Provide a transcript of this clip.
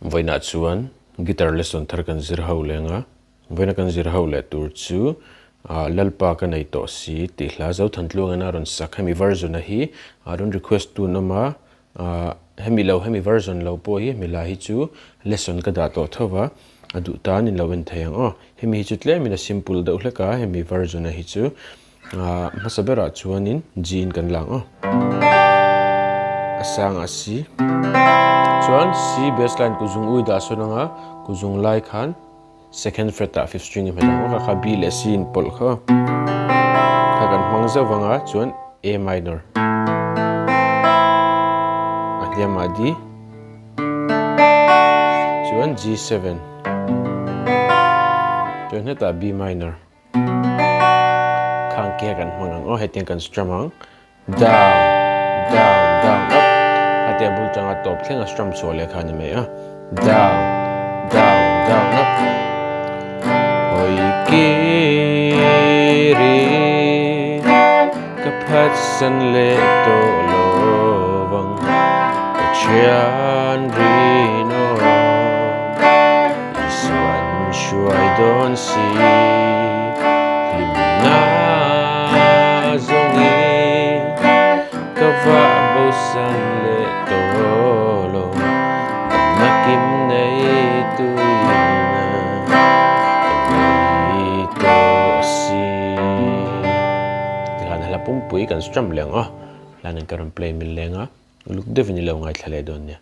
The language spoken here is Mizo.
Vawiinah chuan guitar lesson thar kan zir ho leng a, vawiina kan zir ho leh tur chu Lalpa ka nei tawh si tih hla Zothantluangin a rawn sak hemi version a hi a rawn request tun awm a, hemi lo hemi version lo pawh hi hemi hla hi chu lesson ka dah tawh tho va, a duh tan in lo en thei ang aw. Hemi hi chu tlemin a simple deuh hlek a, hemi version a hi chu. Hmasa berah chuanin G in kan lang aw. A sangah C. Chuan C bass line kuzung ui dah sawn anga kuzung lai khan second fret ah fifth string i hmet ang aw. Kha kha B leh C in pawlh kha aw. Kha kan hmang zeuh vang a chuan A minor. A hliamah D. Chuan G7. Chuan hetah B minor. Khang kia kan hmang ang aw hetiang kan strum ang down down down up hetiang bul tanga tawp thleng a strum chhuah leh kha a ni mai a down down down up hawi kiri ka phatsan leh tawh lo vang ka thian rinawm Isuan hruai dawn si hlimna zawngin ka vah bosan leh tawh lo damna kim nei tuina ka nei tawh si. Tikhan hla pumpui kan strum leh ang aw, hla nen ka rawn play mil leng a, uluk deuhin i lo ngaithla leh dawn nia.